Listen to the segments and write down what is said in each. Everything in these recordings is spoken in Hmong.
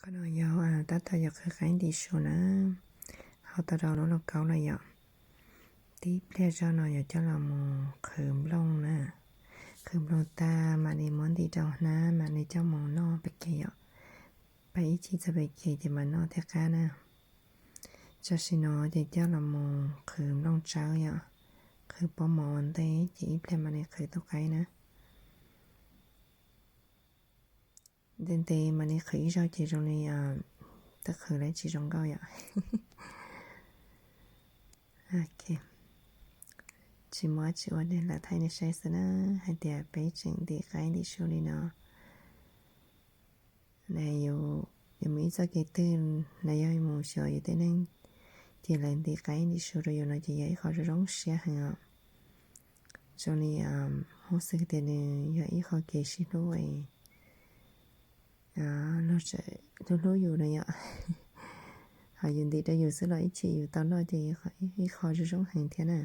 No yog tab tom yuav qhwv qaib ntim su na, hau tau rau lub lauj kaub lawm yom. Tib pliag zog no yuav coj los mus qhwv nplooj na. Qhwv nplooj tag mam li muab ntim rau hnab mam li coj mus noj pem kev yom. Pab ib chim txog pem kev ces mam noj thiaj qab na. Tam sim no ces coj los mus qhwv nplooj tsawb yom, qhwv pob mov ua ntej ces ib pliag mam li qhwv tus qaib na. Ntev ntev mam li qhwv ib zaug ces zoo li twb qhwv lawm tsis zoo nkauj yom. Tsis muaj dab tsi ua, lam thaij nej saib xwb na, hais tias peb tseem ntim qaib ntim su li no. Yus mus ib txoj kev twg los yog mus xyuas yus tej neeg, ces lawv ntim qaib ntim su rau yus no ces yog ib qho zoo zoo siab heev os. Zoo li, hu xwb tias nws yog ib qho kev sib hlub, hlub hlub yus no yom. Ho yus ntim rau yus xwb los ib chim yus tau noj ces ib qho zoo zoo heev thiab na.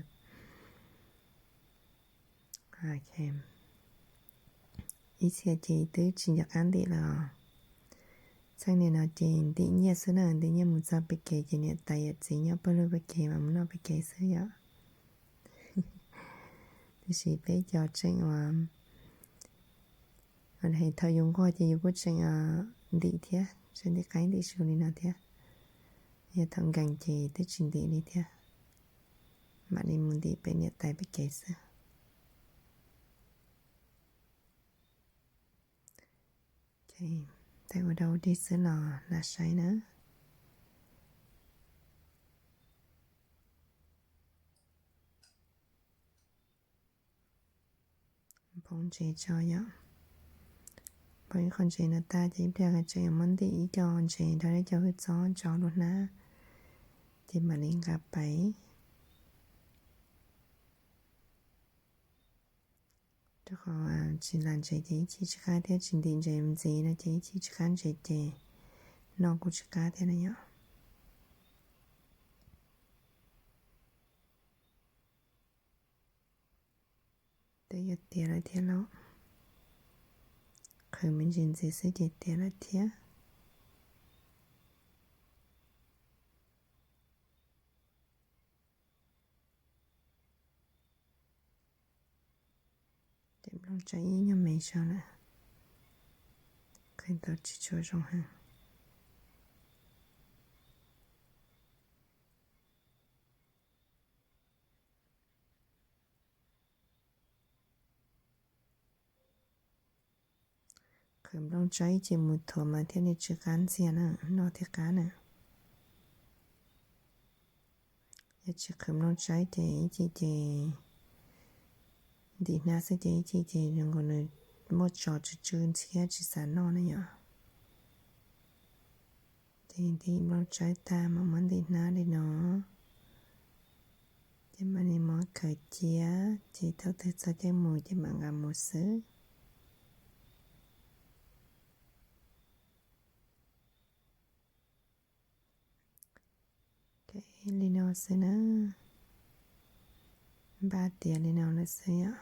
Ib txhia ces twb tsis nco qab ntim lawm. Txheej niaj no ces ntim nyiaj xwb na, ntim nyiaj mus txog pem kev ces niam tais yawm txiv nyob pawg lug pem kev mas mus noj pem kev xwb yom. Tiam sis peb cov tseem ua, thaum yus nquag ces yus kuj tseem ntim thiab, tseem ntim qaib ntim su li no thiab. Yog thaum nkees ces twb tsis ntim li thiab, mam li mus ntim pem niam tais pem kev xwb. Thaij ua dog ua dig xwb los lam saib na. Nphoo ntses tso yom. Nphoo ib qho ntses no tag ces ib pliag tseem yuav muab ntim ib co ntses nrog ib co hwj txob tso lub hnab, ces mam li nqa pais. Rau qhov tsis lam ntses ces ib chim tsis qab thiab, tsis ntim ntses ntxiv no ces ib chim tsis qab ntses ces noj kuj tsis qab thiab na yom. Twb yuav tiav lawm thiab lauj. Qhwv me ntsis ntxiv xwb ces tiav lawm thiab. Ces nplooj tsawb ib nyuag me zog lawm, qhwv tau tsis tshua zoo heev. Qhwv nplooj tsawb ib ce mus thuav mas thiaj li tsw qab ntxiag na, noj thiaj qab na. Yog tsis qhwv nplooj tsawb ces ib ce ces ntim hnab xwb ces ib ce ces zoo nkaus nws muaj tso tsw tsw ntxhiab tsis xav noj na yom. Ces ntim nplooj tsawb tag mas muab ntim hnab li no, ces mam li muab khaws cia, ces thaum twg txog caij mus ces mam nqa mus xwb. Li no xwb na, npaj tiav li no lawm xwb yom.